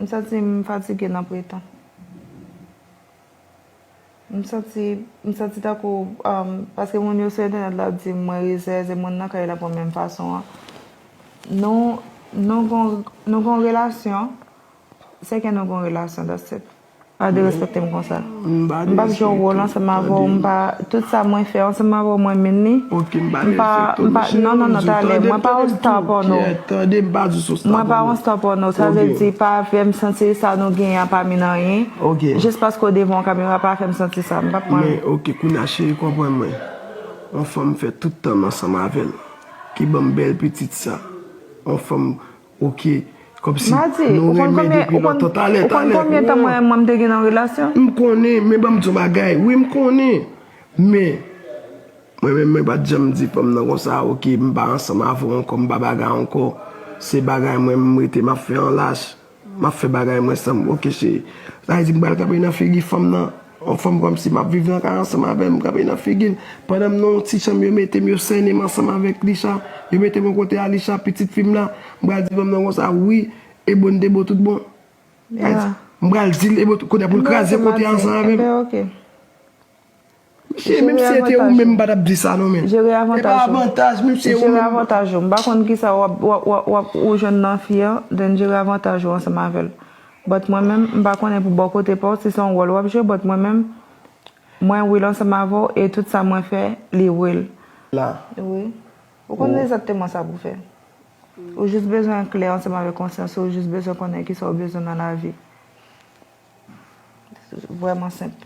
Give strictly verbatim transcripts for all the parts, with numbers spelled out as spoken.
M santi m fatige nan pretan. M santi, m santi tankou, um, paske moun yo sou entènèt la ap di m mwen rizèz, e moun nan kay la pa menm fason an. Nou, nou gon, nou gon relasyon, se ke nou gon relasyon, that's it. Pa derespekte m konsa. M p ap jwe wòl ansanm avè w, m pa, tout sa mwen fè ansanm avè w, mwen menm li. M pa, m pa, non, non, non, talè, mwen pa yon star porno. Mwen pa yon star porno, sa vle di pa fè m santi sa nou genyen an pa mennen anyen. Jis paske w devan yon kamera pa fè m santi sa, m p ap pran. Men, ok, kounye a, cheri, konprann mwen. Yon fanm fè tout tan m ansanm avè l, ki ban m bèl pitit sa. Yon fanm Ok. Kòmsi nou renmen depi lontan. Talè, talè. Ou konn konbyen tan mwen, mwen m te gen nan relasyon? M konnen, men ban m di yon bagay. Wi, m konnen. Men, mwen menm, mwen pa t janm di fanm nan konsa, ok, m pa ansanm avè w ankò, m pa bagay ankò. Se bagay mwen, m rete, m ap fè an lach. M ap fè bagay mwen san m, ok, cheri. Sa vle di m pral kanpe nan figi fanm nan. Yon fanm kòmsi m ap viv nan kay ansanm avè l, m kanpe nan figi l. Pandan m nan yon ti chanm, yo mete m, yo sènen m ansanm avèk Lisha. Yo mete m yon kote a Lisha, pitit fi m la. M pral di fanm nan konsa, wi, e bon, de bon, tout bon. M pral di l, e bon, kounye a pou l kraze kote a ansanm avè m. Mesye, menm si se te ou menm, m pa t ap di sa non, men. E pa avantaj, menm si se ou menm. Jere avantaj ou. M pa konn kisa w ap, w ap, w ap, w ap, ou jwenn nan fi an, then jere avantaj ou ansanm avè l. But mwen menm, m pa konnen pou bò kote pa w, si se yon wòl w ap jwe, but mwen menm, mwen real ansanm avè w, e tout sa mwen fè, li real. La. Wi. Ou konn egzakteman sa pou w fè. Ou jis bezwen klè ansanm avèk konsyans ou, ou jis bezwen konnen kisa w bezwen nan lavi. Vrèman senp.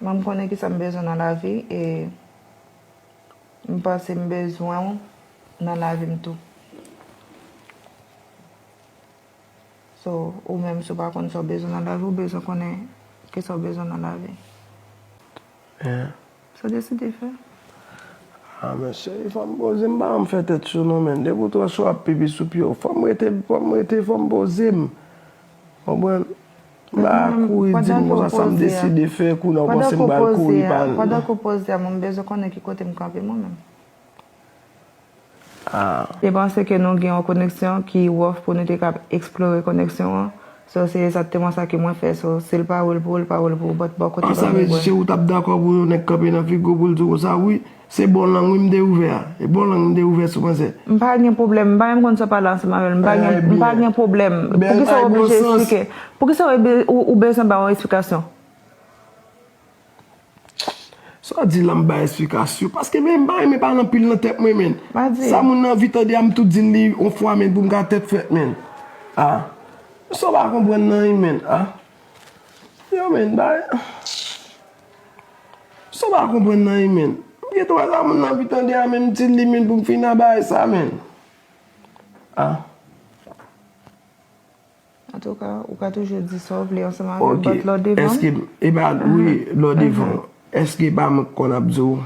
Mwen, m konnen kisa m bezwen nan lavi, e m panse m bezwen w nan lavi m tou. So, ou menm, si w pa konn sa w bezwen nan lavi, ou bezwen konnen kisa w bezwen nan lavi. Sa w deside fè. Ah, men cheri, fò m poze m, pa janm fè tèt cho non, men. Depi w twò cho, w ap pipi sou pye w. Fò m rete, fò m rete, fò m poze m. Konprann? M pa kouri di m konsa sa m deside fè, kounye a w panse m pral kouri pa. Pandan ke w poze a, mwen, m bezwen konnen ki kote m kanpe mwen menm. Ah. Te panse ke nou gen yon koneksyon ki wòf pou nou te kab eksplore koneksyon an. So, se egzakteman sa ke mwen fè. So, si l pa real pou ou, l pa real pou ou, but bò kote pa mwen. Sa vle di, se ou t ap dakò pou yon nèg kanpe nan figi w pou l di w konsa, wi, se bò lang wi m te ouvè a. E bò lang m te ouvè sou manzè. M pa gen pwoblèm, m pa menm konn sa w pale ansanm avè l. M pa gen, m pa gen pwoblèm. Poukisa w oblije eksplike? Poukisa w, ou, ou bezwen ba yon eksplikasyon? Sa w di la m bay eksplikasyon. Paske men m pa renmen pale anpil nan tèt mwen, men. Sa moun nan anvi tande a, m tou di l li yon fwa, men, pou m ka tèt frèt, men. Ah. Sa w pa konprann nan, men. Ah. Yo, men, bay. Sa w pa konprann nan, men. M gentan wè sa moun nan anvi tande a, men, m di l li, men, pou m fin nan bagay sa, men. Ah. Antouka, ou ka toujou di sa w vle ansanm avè m, but lè w devan m. Ok. Èske, e pa, wi, lè w devan m. Èske e pa mwen k konn ap di w,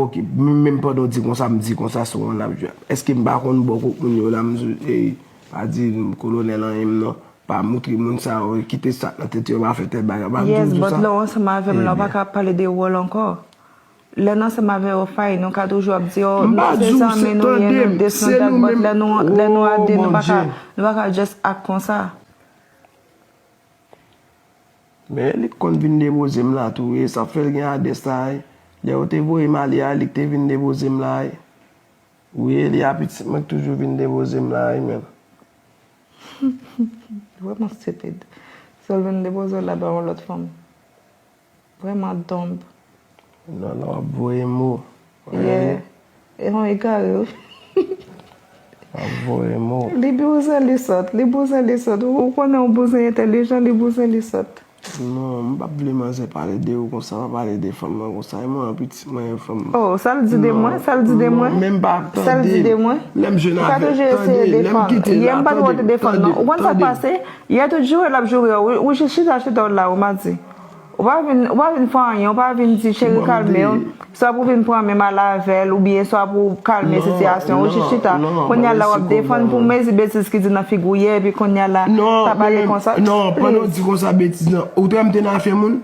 ok, m, menm pandan w di konsa, m di konsa sou w an ap jwe. Èske m pa konn bò kot moun yo la, m di, ey, pa di kolonèl anyen m non, pa moutre moun sa yo, kite sa k nan tèt yo, pa fè tèl bagay, pa m toujou di w sa. Yes, but lè w ansanm avè m la, w pa ka ap pale de wòl ankò. Lè n ansanm avè yo fine, nou ka toujou ap di, oh, se zanmi nou ye, nou this, nou that, but lè nou, lè nou a de, nou pa ka, nou pa ka just act konsa. Men li t konn vin depoze m la tou, e sa fè l gen adrès la, e. Lè yo te voye m ale a, li k te vin depoze m la, e. Wi, e li a pitit mwen k toujou vin depoze m la, e, men. Vrèman stupid. So l vin depoze w la ba yon lòt fanm. Vrèman dumb. Non, non, w ap voye mo. Yeah. E yon egare, wi. W ap voye mo. Li bouzen, li sòt. Li bouzen, li sòt. Ou, ou konnen yon bouzen entèlijan, li bouzen, li sòt. Non, m p ap vle manzè pale de ou konsa, pa pale de fanm nan konsa. E mwen, an pitit mwen, fanm. Oh, sa l di de mwen? Sa l di de mwen? Non, men m pa ap tande. Sa l di de mwen? Lè m jwenn avè l, tande, lè m kite la, tande. Ou ka toujou eseye defann. Yè m pa t wè w te defann, non. Ou konn sa k pase? Yè tout joure l ap joure w. Ou, ou jis chita, chita w la, ou mati. Ou pa vin, ou pa vin fè anyen, ou pa vin di, cheri, kalme w. Swa pou vin pran menm al avè l, oubyen swa pou kalme sitiyasyon. Ou jis chita. Kounye a la, w ap defann pou mezi betiz ki di nan figi w yè, epi kounye a la, pa pale konsa. Non, pandan w di konsa betiz nan, ou t wè m te nan afè moun?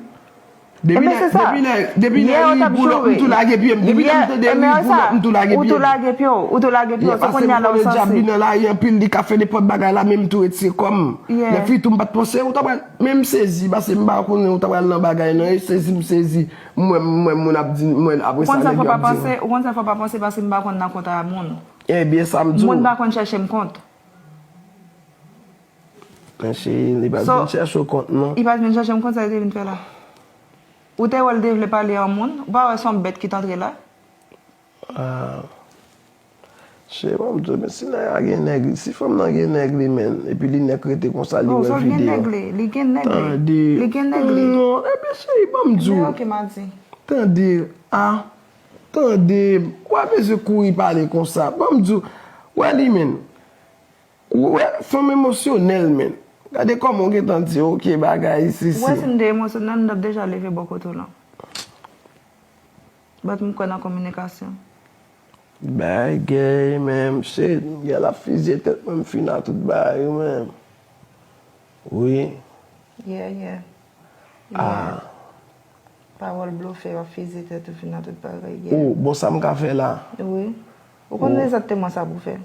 Depi lè, depi lè, depi lè Riri pull up, m tou lage pye m. Depi lè m tande Riri pull up, m tou lage pye m. Ou tou lage pye w, ou tou lage pye w. Se kounye a la w sanse. Paske m konnen dyab vin nan lari anpil, li ka fè nenpòt bagay la, men m tou retire kò m. Lè fi tou m pa t panse, ou ta pral, men m sezi, paske m pa konnen ou ta pral nan bagay nan, e sezi m sezi. M wè, m wè moun ap di, m wè apre sa nèg yo ap di. Ou konn sa fò pa panse, ou konn sa fò pa panse, paske m pa konn nan kont a moun. Ebyen, sa m di w. Moun pa konn chèche m kont. Men cheri, li pa t vin chèche w kont, non. Li pa t vin chèche m kont, sa li te vin fè la? Ou te wè l te vle pale a moun? Ou pa wè se yon bèt ki t antre la? Ah. Cheri, ban m di w, men si nèg la gen nèg, si fanm nan gen nèg li, men, epi li nèk rete konsa, li wè videyo. Li gen nèg li, li gen nèg li. Tande. Li gen nèg li. Non, ebyen, cheri, ban m di w. Ebyen, ok, m a di. Tande, ah. Tande, ou pa bezwen kouri pale konsa. Ban m di w, wè li, men. Ou wè, fanm emosyonèl, men. Gade kòman w gentan di, ok, bagay, si, si. Ou wè si m te emosyonèl, m t ap deja leve bò kote w lan. But m kwè nan kominikasyon. Bagay, men, shit, gèl ap fizye tèt mwen, m fin a tout bagay, wi, men. Wi. Yeah, yeah. Ah. Pawòl blofe, w ap fizye tèt ou, fin a tout bagay, yeah. Oh, bon, sa m ka fè la? Wi. Ou konn egzakteman sa pou w fè.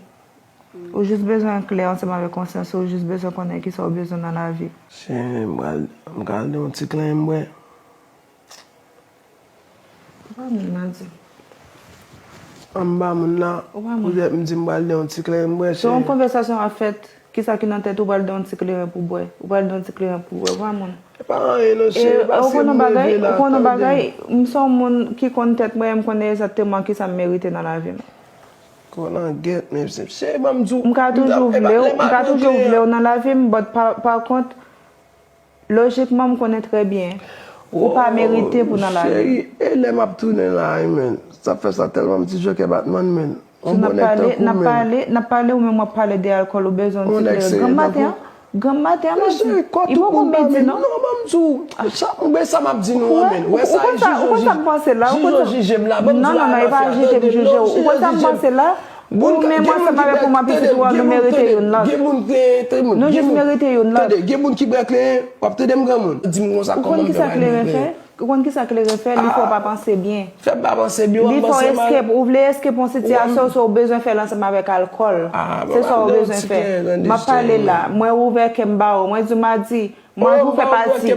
Ou jis bezwen klè ansanm avèk konsyans ou, ou jis bezwen konnen kisa w bezwen nan lavi. Cheri, m pral, m pral de yon ti klenyen m bwè. Ou pa moun nan di. Anba moun nan, poutèt m di m pral de yon ti klenyen m bwè, cheri. Se yon konvèsasyon ap fèt, kisa ki nan tèt ou, pral de yon ti kleren pou bwè. Ou pral de yon ti kleren pou bwè, ou pa moun. E pa anyen non, cheri, pase m leve la, tande. Ou konnen bagay, m se yon moun ki konn tèt mwen, e m konnen egzakteman kisa m merite nan lavi m. Kolangyèt, men se, cheri, ban m di w, m ka toujou vle w, m ka toujou vle w nan lavi m, but pa, pa kont, lojikman, m konnen trè byen, ou pa merite pou nan lavi m. Cheri, e lè m ap tounen la, wi, men. Sa fè sa tèlman m ti jokè Batman, men. Yon bon nèg tankou w, men. N ap pale, n ap pale, ou menm w ap pale de alkòl, ou bezwen yon ti kleren. Granm maten an, granm maten an, m ap di, li poko midi, non. Non, ban m di w, sa, men sa m ap di nou an, men. Ou wè sa, ou konn sa m panse la, ou konn sa. Jij yo jije m la, ban m di w a, non, non, non, e pa jije m jije w. Ou konn sa m panse la? Ou menm ansanm avèk ou, m ap pitit ou an, nou merite youn lòt. Gen moun ki, gen moun, gen moun, tande, gen moun ki bwè kleren, w ap tande m, granmoun? Di m konsa, kòman m fè pral bwè kleren? Ou konn kisa kleren fè? Ou konn kisa kleren fè? Li fè w pa panse byen. Fè m pa panse byen, w ap panse mal. Li fè w escape. Ou vle escape yon sitiyasyon, so ou bezwen fè l ansanm avèk alkòl. Se sa ou bezwen fè. M ap pale la. Mwen ouvè kè m ba ou. Mwen di w m a di, mwen anvi w fè pati.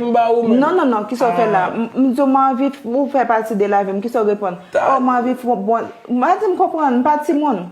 Non, non, non, kisa w fè la? M, m di w mwen anvi ou fè pati de lavi m. Kisa w reponn? Oh, mwen anvi fè bon. M pa di m konprann, m pa timoun.